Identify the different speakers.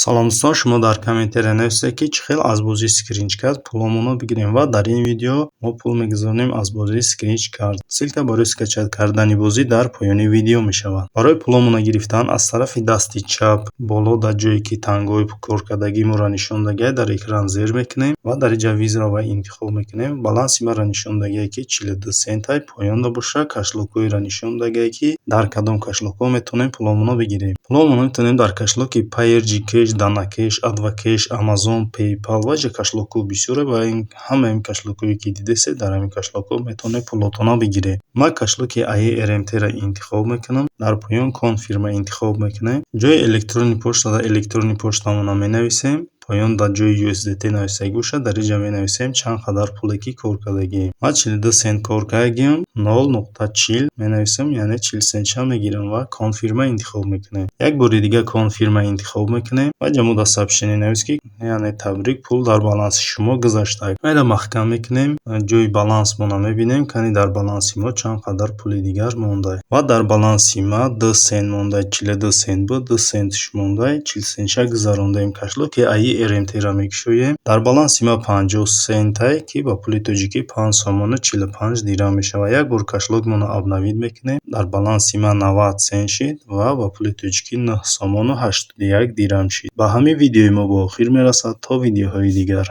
Speaker 1: Салом, дӯстон! Шумо дар комментария нависед, ки чӣ хел аз бозии Scratch Card пуломонро бигирем, ва дар ин видео мо пул мегузаронем аз бозии Scratch Card. Ссылка барои скачать кардани бозӣ дар поёни видео мешавад. Барои пуломонро гирифтан аз тарафи дасти чап боло, дар ҷое ки тангаҳои коркардагии моро нишон дагиҳад, дар экран зер мекунем ва дар инҷа визаро интихоб мекунем. Баланси маро нишон дагиҳад, ки 42 центай. Поёнда боша, кошелёкҳоеро нишон дагиҳад, ки дар кадом кошелёкҳо метавонем пуломонро бигирем. Пуломонро метавонем дар кошелёки Payeer, GCash, DanaCash, AdvCash, Amazon, PayPal ва ҷа кошелёкҳо бисёре, ва ҳамаи ин кошелёкҳое, ки дидесед, дар ҳамин кошелёкҳо метавонед пулотонро бигиред. Ман кошелёки AERMT-ро интихоб мекунам. Дар поён confirm интихоб мекунем. Ҷои электронный почтада электронный почтамонро менависем. Поён дар ҷои USDT нависагӣ бошад, дар инҷа менависем чанд қадар пуле ки кор кардагием. Ман 42 цент кор кардагиам, 0.40 менависам, яъне 40 центша мегирам ва confirm интихоб мекунем. Як бори дигар confirm интихоб мекунем ва инҷа мо дар сообщение навис, ки яъне табрик, пул дар баланси шумо гузашта. Инро маҳкам мекунем. Ҷои балансмонро мебинем, кани дар баланси мо чанд қадар пули дигар монда. Ва дар баланси ма 2 цент монда, 42 цент буд, 2 центш монда, 40 центша гузарондаем. Кошелёки AERMT-ро мекушоем. Дар баланси ма 50 центай, ки ба пули тоҷикӣ 5 сомону 45 дирам мешавад. Як бор кошелёкмонро обновить мекунем. Дар баланси ма 90 цент шид ва ба пули тоҷикӣ 9 сомону 81 дирам шид. Ба ҳамин видеои мо ба охир мерасад. То видеоҳои дигар.